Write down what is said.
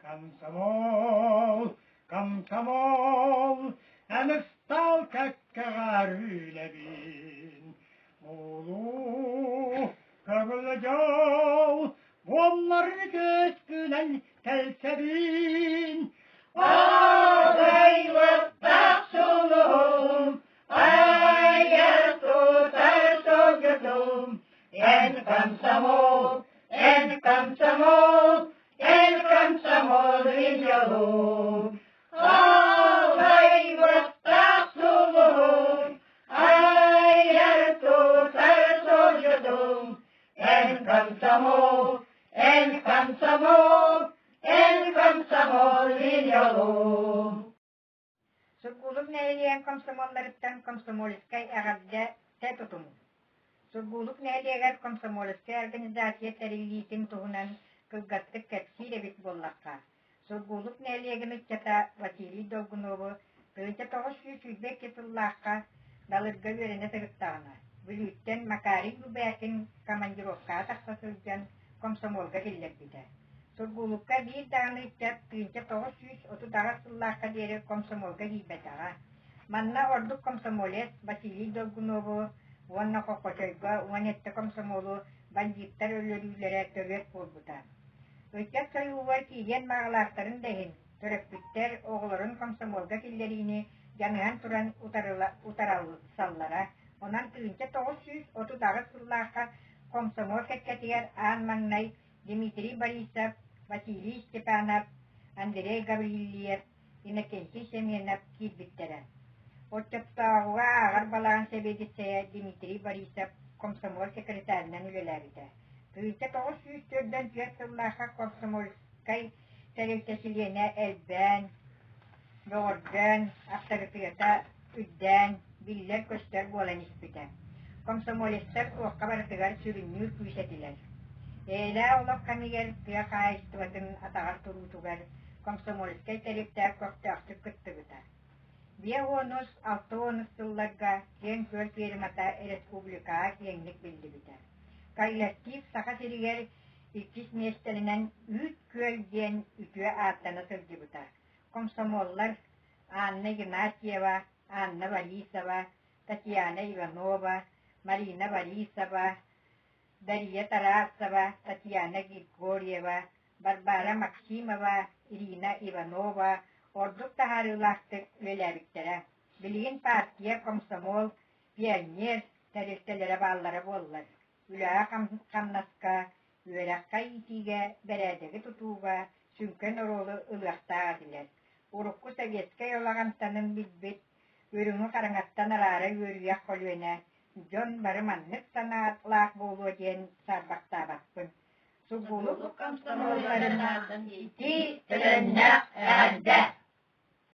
Комсомол, комсомол, эн ыстаал кэккэҕэр үлэбин. Улуу көҥүл дьол буолларын көскүнэн кэлсэбин. Аҕайбаттах сулуһум, айар тутар соргутум, эн комсомол, эн комсомол, Эн комсомол идеалым, Аллайбаттах сулуһум, Айар тутар соргутум, Эн комсомол, эн комсомол, эн комсомол идеалым. Сургуулук нэһилиэгин комсомолларыттан комсомольскай эҕэрдэ тутум. Сургуулук нэһилиэгэр комсомольскай организация тэриллиитин туһунан кылгастык кэпсиир эбит буоллахха, Сургуулук нэһилиэгин ыччата Василий Долгунову 1922 сыллаахха Далырга үөрэнэ сырыттаҕына, Бүлүүттэн Макарий Бубякин командировкаҕа тахса сылдьан комсомолга киллэрбитэ. Сургуулукка биир даҕаны ыччат 1938 сыллаахха диэри комсомолга киирбэтэҕэ. Манна ордук комсомолец Василий Долгунову уонна Хохочойго 17 комсомолу бандьыыттар өлөрүүлэрэ төрүөт буолбута. Ыччат сойууһугар киириэн баҕалаахтарын да иһин, төрөппүттэр оҕолорун комсомолга киллэриини дьаныһан туран утарсаллара. Онон 1938 сыллаахха комсомол кэккэтигэр аан маҥнай Дмитрий Борисов, Василий Степанов, Андрей Гаврильев, Иннокентий Семенов киирбиттэрэ. Оччотооҕуга ааҕар балаҕан сэбиэдиссэйэ Дмитрий Борисов комсомол секретарынан үлэлээбитэ. 1944 сыллаахха комсомольскай тэрилтэ чилиэнэ элбээн, бөҕөргөөн, аптарытыата үрдээн, биллэр-көстөр буолан испитэ. Комсомолецтар туохха барытыгар сүрүннүүр күүс этилэр. Эйэлээх олох кэмигэр тыа хаһаайыстыбатын атаҕар туруутугар комсомольскай тэрилтэ көхтөөхтүк кыттыбыта. Биэ уонус, алта уонус сылларга Киэҥ Күөл фермата республикаҕа киэҥник биллибитэ. Коллектив Саха сиригэр иккис миэстэлэнэн Үүт Күөл диэн үтүө ааттана сылдьыбыта. Комсомоллар Анна Игнатьева, Анна Борисова, Татьяна Иванова, Марина Борисова, Дария Тарасова, Татьяна Григорьева, Варвара Максимова, Ирина Иванова ордук таһаарыылаахтык үлэлээбиттэрэ. Билигин партия, комсомол, пионер тэрилтэлэрэ бааллара буоллар, үлэҕэ-хамнаска, үөрэххэ иитиигэ, бэрээдэги тутууга сүҥкэн оруолу ылыахтаах этилэр. Урукку советскай олох амтанын билбит, үрүҥү хараҥаттан араара үөрүйэх көлүөнэ дьон бары маннык санаалаах буолуо диэн саарбахтаабаппын. Сургуулук комсомолларын ити төлөннөөх эҕэрдэ!